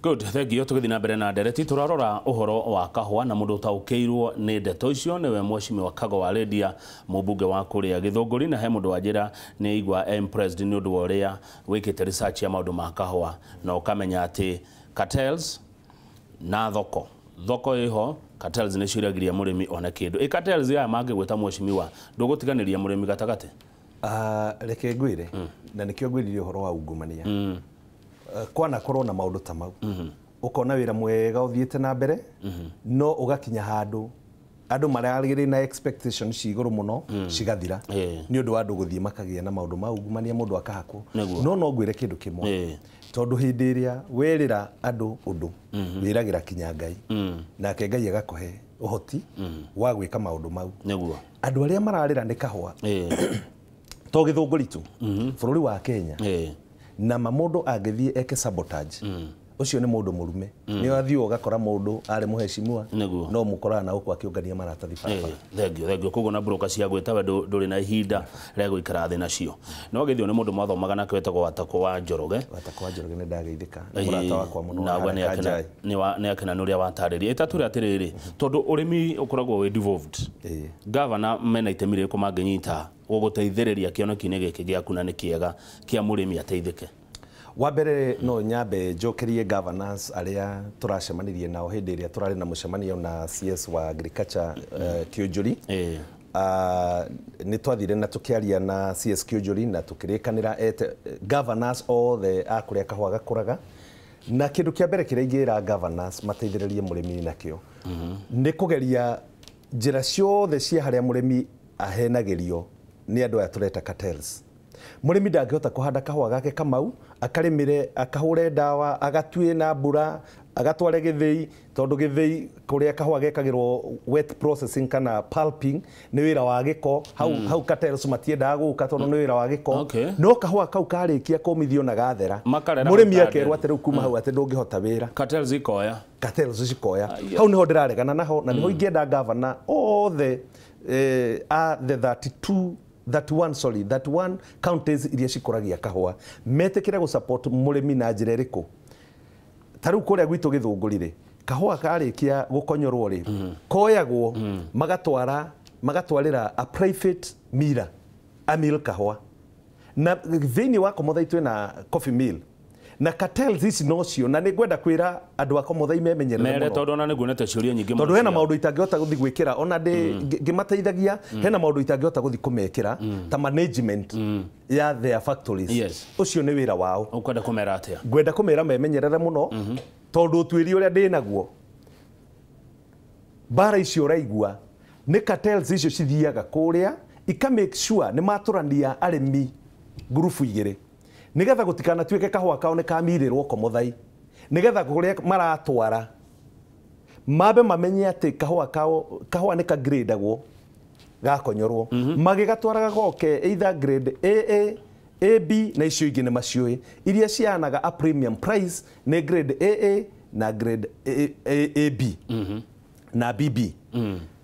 Good, thank you. Tũgĩthiĩ na mbere na ndereti, tũrarora ũhoro wa kahũa na mũndũ ũtaũkĩirwo nĩ ndeto icio nĩwe Mheshimiwa Kago wa Lydia, mũmbunge wa kũrĩa Gĩthũngũri, na he mũndũ wa njĩra nĩ aigua impressed nĩ ũndũ wa ũrĩa wĩkĩte research ya maũndũ ma kahũa na ũkamenya atĩ cartels na thoko thoko ĩho, cartels nĩ ciũragiria mũrĩmi one kĩndũ. Ĩ cartels aya mangĩgwĩta, mheshimiwa, ndũgũtiganĩria mũrĩmi gatagatĩ? Reke ngwĩre, na nĩkĩo ngwĩrire ũhoro wa ungumania. Kwanakorwo na maũndũ ta mau, ũkona wĩra mwega ũthiĩte na mbere, no ũgakinya handũ andũ maragĩrĩ na expectation ci igũrũ mũno cigathira nĩ ũndũ wa andũ gũthiĩ makagĩa na maũndũ ma ungumania, mũndũ akahakwo. No ngwĩre kĩndũ kĩmwe, tondũ hĩndĩ ĩrĩa werĩra andũ ũndũ, wĩragĩra kinya Ngai, nake Ngai agakũhe ũhoti wa gwĩka maũndũ mau. Andũ arĩa mararĩra nĩ kahũa, to Gĩthũngũri tu, bũrũri wa Kenya, na ma mũndũ angĩthiĩ eke sabotage, ũcio nĩ mũndũ mũrume. Nĩ athiĩ ũgakora mũndũ arĩ mũheshimiwa, no mũkoraga na gũkũ akĩũngania maratathi barabara. Thank you, thank you. Koguo na broker cia gwĩta we ndũrĩ na ihinda rĩa gũikara thĩ nacio. No gĩthio nĩ mũndũ mwathomaga nake wetagwo Watakũ wa Njoroge. Watakũ wa Njoroge, nĩ ndageithĩka, nĩ mũrata wakwa mũno. Na wa nĩ harĩa akena Kanjai. Nĩ akena nĩ ũrĩa watarĩria. Ĩtatũrĩ atĩrĩrĩ, tondũ ũrĩmi ũkoragwo wĩ devolved, gavana mena itemi rĩrĩkũ mangĩnyita gũgũteithĩrĩria kĩoneki-inĩ gĩkĩ gĩaku na nĩ kĩega kĩa mũrĩmi ateithĩke? Wa mbere, no nyambe njokerie governors arĩa tũracemanirie nao hĩndĩ ĩrĩa tũrarĩ na mũcemanio na CS wa agriculture, Kĩũnjũri. Nĩ twathire na tũkĩaria na CS Kĩũnjũri na tũkĩrĩkanĩra ete governors othe a kũrĩa kahũa gakũraga, na kĩndũ kĩa mbere kĩrĩa ingĩra governors mateithĩrĩrie mũrĩmi nakĩo nĩ kũgeria njĩra ciothe cia harĩa mũrĩmi ahenagĩrio nĩ andũ aya tũreta cartels. Mũrĩmi ndangĩhota kũhanda kahũa gake kamau, akarĩmĩre, akahũre ndawa, agatue na mbura, agatware gĩthĩi, tondũ gĩthĩi kũrĩa kahũa gekagĩrwo wet processing kana pulping nĩ wĩra wa gĩko hau. Hau cartels matiendaga gũka tondũ nĩ wĩra wa gĩko. No kahũa kau karĩkia kũmithio na gathera, Makarera mũrĩmi hau akerwo atĩ rĩu kuma hau atĩ ndũngĩhota wĩra. Cartels ikoya. Cartels cikoya. Aya. Hau niho ndĩraregana naho, na niho ingĩenda gavana othe a the 32, 31, sorry, 31 counties iria cikũragia kahũa metĩkĩre gũ support mũrĩmi na njĩra ĩrĩkũ. Ta rĩu kũrĩa gwitũ Gĩthũngũri rĩ, kahũa karĩkia gũkonyorwo rĩ, koyagwo magatwara, magatwarĩra a private miller a mill kahũa. Na thĩinĩ wa Komothai twĩna coffee mill, na cartels ici nocio, na nĩ ngwenda kwĩra andũ a Komothai memenyerere mere mũno. Tondũ ona nĩ nguonete ciũria nyingĩ mũno Tondũ hena cia- maũndũ itangĩhota gũthiĩ gwĩkĩra ona ndĩ ngĩmateithagia, hena maũndũ itangĩhota gũthiĩ kũmekĩra ta management ya their factories. Ũcio nĩ wĩra wao. Ũkwenda kũmera atĩa? Ngwenda kũmera memenyerere mũno, tondũ ũtuĩria ũrĩa ndĩ naguo, mbara icio ũraigua nĩ cartels icio cithiaga kũrĩa ika make sure nĩ matũrania arĩmi ngurubu igĩrĩ, nĩgetha gũtikanatuĩke kahũa kao nĩ kamirĩrwo Komothai, nĩgetha kũrĩa maratwara mambe mamenye atĩ kahũa kao, kahũa nĩ kagradagwo gakonyorwo, magĩgatwara gagoke either grade AA, AB na icio ingĩ nĩ maciũĩ iria cianaga a premium price nĩ grade AA na grade AB na BB.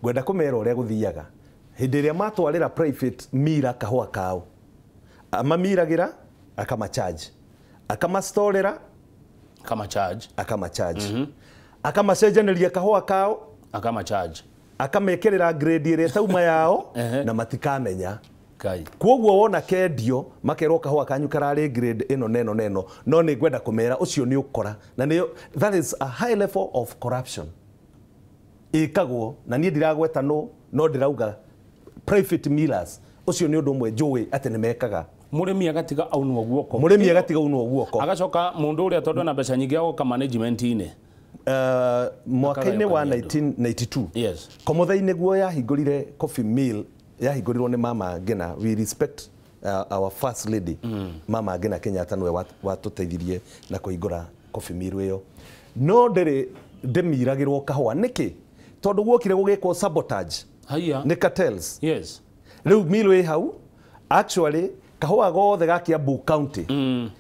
Ngwenda kũmera ũrĩa gũthiaga hĩndĩ ĩrĩa matwarĩra private mira kahũa kao, amamiragĩra, akamacharge, akamastorera. Kama charge. Akamacharge, akamacenjanĩria kahũa kao. Akama charge. Akamekĩrĩra grade ĩrĩa ĩtauma yao na matikamenya. Kai. Koguo wona kendio makerwo kahũa kanyu kararĩ grade ĩno na ĩno na ĩno. No nĩ ngwenda kũmera ũcio nĩ ũkora na nĩ that is a high level of corruption ĩkagwo, na niĩ ndiragweta no no ndĩrauga private millers, ũcio nĩ ũndũ ũmwe njũĩ atĩ nĩ mekaga. Mũrĩmi agatiga aunwo guoko. Mũrĩmi agatiga unwo guoko. Agacoka mũndũ ũrĩa tondũ ena mbeca nyingĩ agoka management-inĩ. Mwaka-inĩ wa Akagayũkania andũ. 1992, Komothai nĩguo yahingũrire coffee mill, yahingũrirwo nĩ Mama Ngina. We respect our first lady, Mama Ngina Kenyatta, nĩwe watũteithirie na kũhingũra coffee mill ĩyo, no ndĩrĩ ndĩmiragĩrwo kahũa. Nĩkĩ? Tondũ guokire gũgĩkwo sabotage Haya. nĩ cartels. Rĩu mill ĩ hau, actually kahũa gothe ga Kiambu County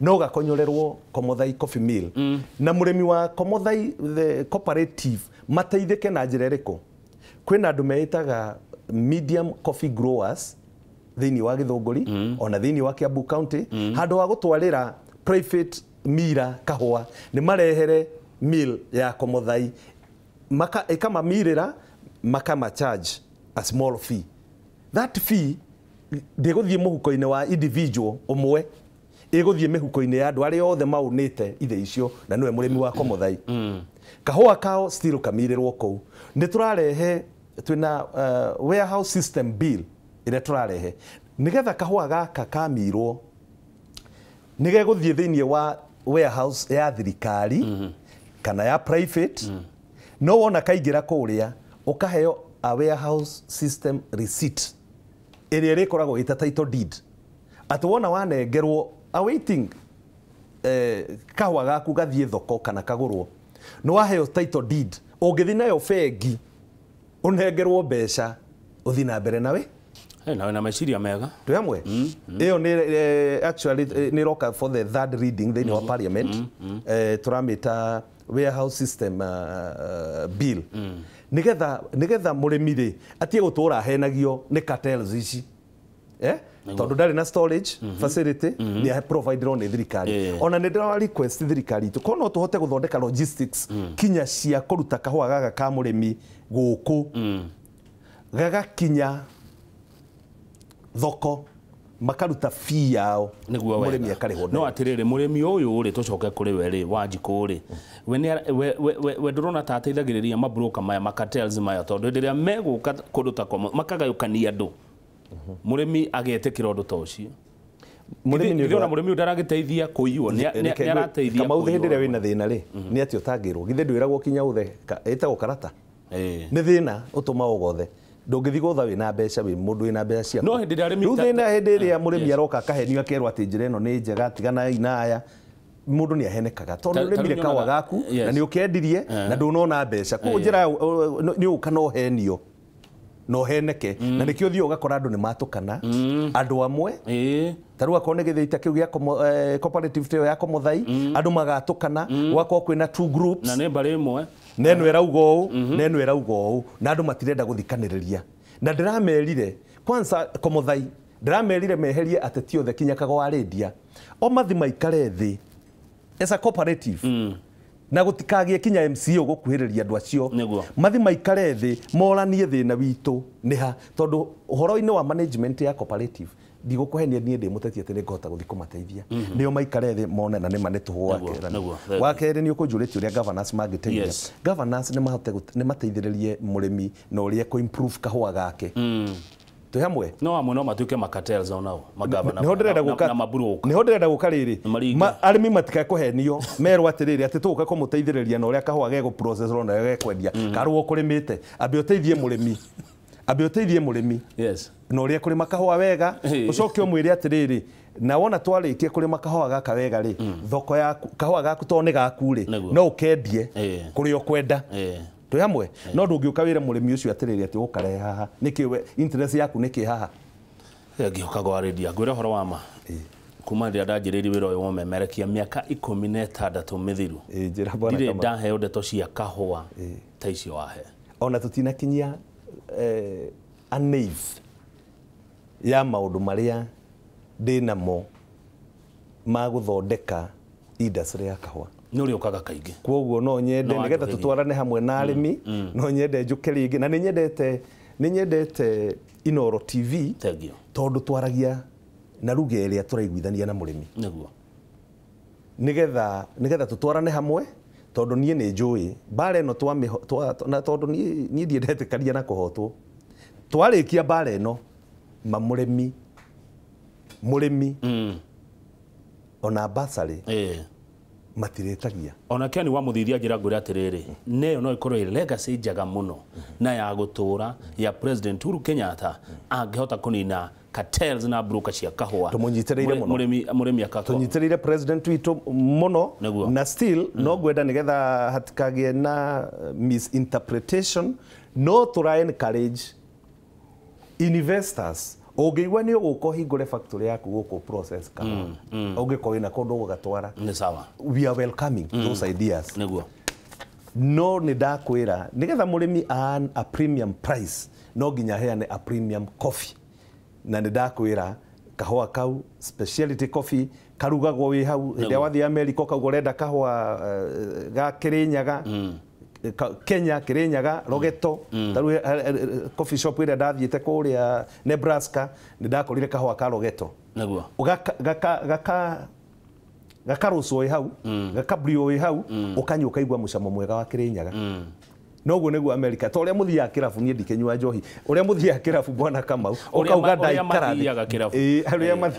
no gakonyorerwo Komothai Coffee Mill. Na mũrĩmi wa Komothai, the cooperative mateithĩke na njĩra ĩrĩkũ? Kwĩna andũ meĩtaga medium coffee growers thĩinĩ wa Gĩthũngũri, ona thĩinĩ wa Kiambu County. Handũ ha gũtwarĩra private mira kahũa nĩ marehere mill ya Komothai maka ĩkamamirĩra makama charge a small fee. That fee ndĩgũthiĩ mũhuko-inĩ wa individual ũmwe, ĩgũthiĩ mĩhuko-inĩ ya andũ arĩa othe maunĩte ithe icio na nĩwe mũrĩmi wa Komothai. Kahũa kao still kamirĩrwo kũu. Nĩ tũrarehe twĩna warehouse system bill ĩrĩa tũrarehe nĩgetha kahũa gaka kamirwo nĩgegũthiĩ thĩinĩ wa warehouse ya thirikari kana ya private. No wona kaingĩra kũrĩa ũkaheo a warehouse system receipt ĩrĩa ĩrĩkoragwo ĩta title deed atĩ wona wanengerwo awaiting kahũa gaku gathiĩ thoko kana kagũrwo nĩ waheo title deed ũngĩthiĩ nayo bengi ũnengerwo mbeca ũthiĩ na mbere nawe. Nawe na meciria mega twĩ hamwe. Ĩyo nĩ actually nĩ ĩroka for the third reading thĩinĩ wa parliament. Tũramĩta warehouse system bill nigetha mũrĩmi rĩ atige gũtũra ahenagio nĩ cartels ici tondũ ndarĩ na storage facility nĩ providerwo nĩ thirikari. Ona nĩ ndĩra request thirikari itũ korwo no tũhote gũthondeka logistics kinya cia kũruta kahũa gaka ka mũrĩmi gũkũ gagakinya thoko makaruta fee yao mũrĩmi akarĩhwo. No atirĩrĩ mũrĩmi ũyũ rĩ tũcoke kũrĩ we rĩ Wanjikũ rĩ we ndũrona ta ateithagĩrĩria mabroka maya macartels maya tondũ hĩndĩ ĩrĩa megũka kũndũ ta makagayũkania andũ mũrĩmi agetĩkĩra ũndũ ta ũcio. Mũrĩmi ũyũ ndaragĩteithia kũiywo nĩ arateithia Kamau hĩndĩ ĩrĩa wĩna thĩna rĩ nĩ atĩ ũtangĩrwo githĩ ndwĩragwo kinya ũthe ĩtagwo karata nĩ thĩna ũtũma ũgothe ndũngĩthiĩ gũtha wĩna mbeca wĩ mũndũ wĩna mbeca ciaku. No hĩndĩ ĩrĩa arĩmi rĩu thĩna hĩndĩ ĩrĩa mũrĩmi aroka akahenio akerwo atĩ njĩra ĩno nĩ njega tigana na aya mũndũ nĩ ahenekaga tondũ ũrĩmire kahũa gaku na nĩ ũkendirie na ndũnona mbeca koguo njĩra nĩ ũka no ũhenio no heneke na nĩkĩo ũthiĩ ũgakora andũ nĩ matũkana andũ amwe ta rĩu akorwo nĩ gĩthĩita kĩu gĩa cooperative ĩyo ya Komothai andũ magatũkana gwakorwo kwĩna two groups na nĩ mbarĩ ĩmwe na ĩno ĩrauga ũũ na ĩno ĩrauga ũũ na andũ matirenda gũthikanĩrĩria. Na ndĩramerire kwanza Komothai ndĩramerire meherie ateti othe kinya Kago Rendia o mathi maikare thĩ as a cooperative na gũtikagie kinya MCO gũkuhĩrĩria andũ acio mathi maikare thĩ moranie thĩna witũ nĩ ha tondũ ũhoro-inĩ wa management ya cooperative ndigũkũhenia niĩ ndĩ mũteti atĩ nĩngũhota gũthiĩ kũmateithia nĩo maikare thĩ mone na nĩma nĩ tũhũ wa kerĩ nĩ ũkũnjũrĩtie ũrĩa governance mangĩteithia. Governance nĩ mateithĩrĩrie mũrĩmi na ũrĩa kũ improve kahũa gake twĩ hamwe. No amwe no matuĩke macartels onao magavana na maburoka nĩho ndĩrenda gũka rĩrĩ arĩmi matikae kũhenio merwo atĩrĩrĩ atĩ tũgũka kũmũteithĩrĩria na ũrĩa kahũa gegũ process na ũrĩa gekwendia karwo ũkũrĩmĩte ambe ũteithie mũrĩmi ambe ũteithie mũrĩmi na ũrĩa kũrĩma kahũa wega ũcoke ũmwĩre atĩrĩrĩ na wona twarĩkia kũrĩma kahũa gaka wega rĩ thoko yaku kahũa gaku tondũ nĩ gaku rĩ no ũkendie kũrĩa ũkwenda twĩ hamwe. No ndũngĩũka wĩre mũrĩmi ũcio atĩrĩrĩ atĩ ũkarehe haha nĩkĩ we interest yaku nĩkĩ haha. Ngĩhoka gwa Rendia ngwĩre ũhoro wa ma kuma rĩrĩa ndanjĩrĩirie wĩra ũyũ wa ũmemerekia mĩaka 16 mĩthiru ndirĩ ndaheo ndeto cia kahũa ta icio wahe. Ona tũtinakinyia a naive ya maũndũ marĩa ndĩnamo ma gũthondeka industry ya kahũa nĩ ũrĩũkaga kaingĩ koguo no nyende nĩgetha tũtwarane hamwe na arĩmi no nyende njũke rĩngĩ na nĩ nyendete Inooro TV tondũ twaragia na ruga ĩrĩa tũraiguithania na mũrĩmi nĩguo nĩgetha tũtwarane hamwe tondũ niĩ nĩ njũĩ mbara ĩno na tondũ niĩ ndiendetĩkaria na kũhotwo twarĩkia mbara ĩno ma mũrĩmi ona basarĩ matiretagia ona Ken wa Muthithia njira ngwĩre atĩrĩrĩ neyo no ĩkorwo ĩ legacy njega mũno na ya gũtũra ya President Uhuru Kenyatta angĩhota kũnina cartels na broker cia kahũa tũmũnyitĩrĩire mũno mũrĩmi akakwa tũnyitĩrĩire president witũ mũno na still no ngwenda nĩgetha hatikagĩe na misinterpretation no tũra encourage investors ũngĩigua nĩ ũgũka ũhingũre factory yaku gũkũ process kahũa ũngĩkorwo wĩna kũndũ ũgũgatwara nĩ sawa we are welcoming those ideas nĩguo no nĩ ndakwĩra nĩgetha mũrĩmi earn a premium price no nginya aheane a premium coffee na nĩ ndakwĩra Kahũa kau specialty coffee karugagwo wĩ hau. Hĩndĩ ĩrĩa wathiĩ America ũkauga ũrenda kahũa ga Kĩrĩnyaga, Kenya Kĩrĩnyaga Rogeto. Tarĩu coffee shop ĩrĩa ndathiĩte kũrĩa Nebraska nĩ ndakorire kahũa ka Rogeto. Nĩguo. Gakarũcwo wĩ hau, gakabrio wĩ hau, ũkanyua ũkaigua mũcamo mwega wa Kĩrĩnyaga. Noguo nĩguo America. Ta ũrĩa mũthiaga kĩrabu, niĩ ndikĩnyua njohi, ũrĩa mũthiaga kĩrabu bwana Kamau, ũkauga ndaikara thĩ, ũrĩa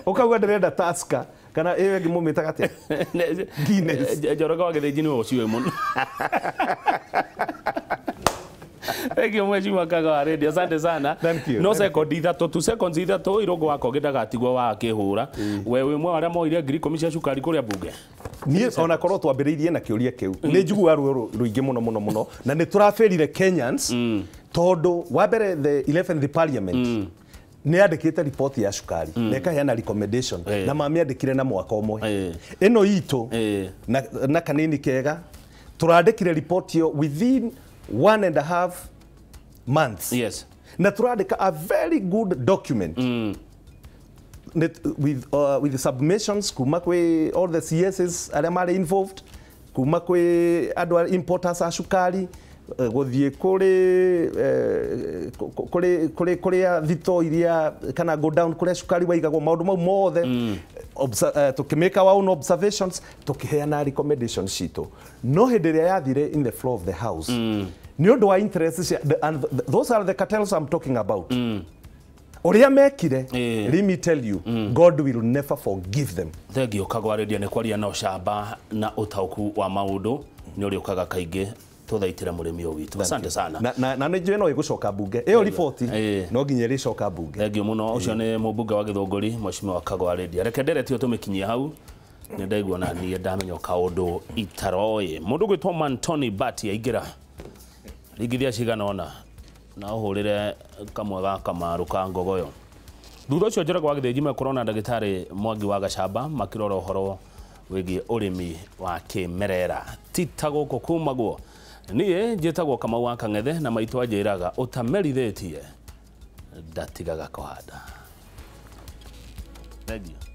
ũkauga ndĩrenda Tusker kana ĩyo ĩngĩ mũmĩtaga atĩa, Guinness. Njoroge wa Gĩthĩnji nĩwe ũciũĩ mũno. Thank you Mheshimiwa Kago wa Radio. Asante sana. Thank you. No sekondi ithatũ tu, seconds ithatũ Irũngũ wa Kogi ndagatigwo wa akĩhũra. We wĩ ũmwe wa arĩa moire 10,000 cia cukari kũrĩa mbunge. Niĩ ona korwo twambĩrĩirie na kĩũria kĩu nĩ njiguaga ruo rũingĩ mũno mũno mũno, na nĩ tũrabĩrire Kenyans tondũ wa mbere the 11th parliament nĩ yandĩkĩte riboti ya cukari na ĩkaheana recommendation na mamĩandĩkire na mwaka ũmwe. Ĩno itũ na kanini kega tũrandĩkire riboti ĩyo within 1.5 months. Yes. Na turandika a very good document with submissions kuma kwi all the CSs arĩa marĩ involved, kuma kwi andũ a importers a cukari, gũthiĩ kũrĩ kũrĩ kũrĩa thito iria kana go down kũrĩa cukari waigagwo, maũndũ mau mothe tukimake our own observations, tukiheana recommendations citũ. No hĩndĩ ĩrĩa yathire in the floor of the house, nĩ ũndũ wa interest, and those are the cartels I'm talking about. Ũrĩa mekire, let me tell you, God will never forgive them. Thank you Kago wa Radio nĩ kwaria na ũcamba na ũtaũku wa maũndũ nĩ ũrĩa ũkaga kaingĩ tũthaitĩre mũrĩmi ũyũ witũ. Asante sana. Na nĩ njũĩ no ĩgũcoka mbunge ĩyo riboti no nginya ĩrĩcoka mbunge. Thank you mũno. Ũcio nĩ mũmbunge wa Gĩthũngũri Mheshimiwa Kago wa Radio. Reke ndereti ĩyo tũmĩkinyie hau. Nĩ ndaigua na niĩ ndamenya kaũndũ itaroĩ. Mũndũ ũgwĩtwo Mantoni Bati aingĩra ringithia cigana ũna na ũhũrĩre kamwe ga Kamaru ka Ngogoyo. Thutha ũcio Njoroge wa Gĩthĩnji mekorwo na ndagĩtarĩ Mwangi wa Gacamba makĩrora ũhoro wĩgiĩ ũrĩmi wa kĩmerera. Ti ta gũkũ kumagwo. Niĩ njĩtagwo Kamau wa Kang'ethe na maitũ anjĩraga ũtamerithĩtie ndatigaga kũhanda. Thank you.